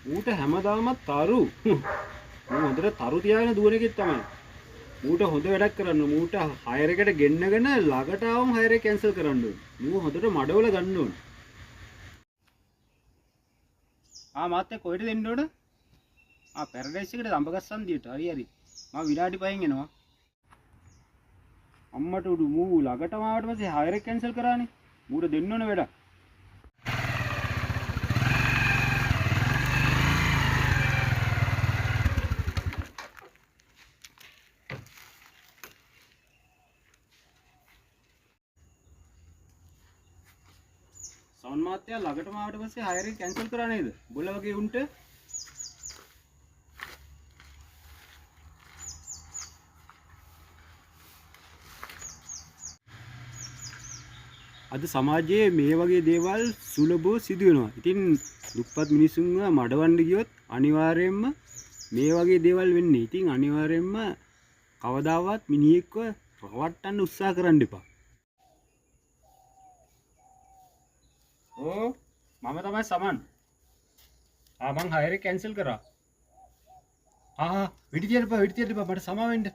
ඌට හැමදාමත් තරු. මූ හොඳට තරු තියාගෙන දුවන එකෙක් තමයි. මූට හොඳ වැඩක් කරන්න. මූට හයර් එකට ගෙන්නගෙන ළඟට ආවම හයර් එක කැන්සල් කරන්න ඕනේ. මූ හොඳට මඩවල ගන්න ඕනේ. ආ, මාත් එක්ක කොහෙට දෙන්න ඕන? ආ, පැරඩයිස් එකට අඹගස්සන්දියට. හරි හරි. මම විනාඩි 5න් එනවා. අම්මට උඩු, මූ ළඟටම ආවට පස්සේ හයර් එක කැන්සල් කරානේ. මූට දෙන්න ඕන වැඩක්. සවන් මාත්‍යා ළඟටම ආවට පස්සේ හයර් එක කැන්සල් කරා නේද? උඹලා වගේ උන්ට. අද සමාජයේ මේ වගේ දේවල් සුලභව සිදු වෙනවා. ඉතින් දුප්පත් මිනිසුන්ව මඩවන්න ගියොත් අනිවාර්යයෙන්ම මේ වගේ දේවල් වෙන්නේ. ඉතින් අනිවාර්යයෙන්ම කවදාවත් මිනිහෙක්ව රවට්ටන්න උත්සාහ කරන්න එපා. ඕ, මම තමයි සමන්. ආ, මං හයර් එක කැන්සල් කරා. ආ, වෙඩි තියන්න එපා, වෙඩි තියන්න එපා, මට සමා වෙන්න.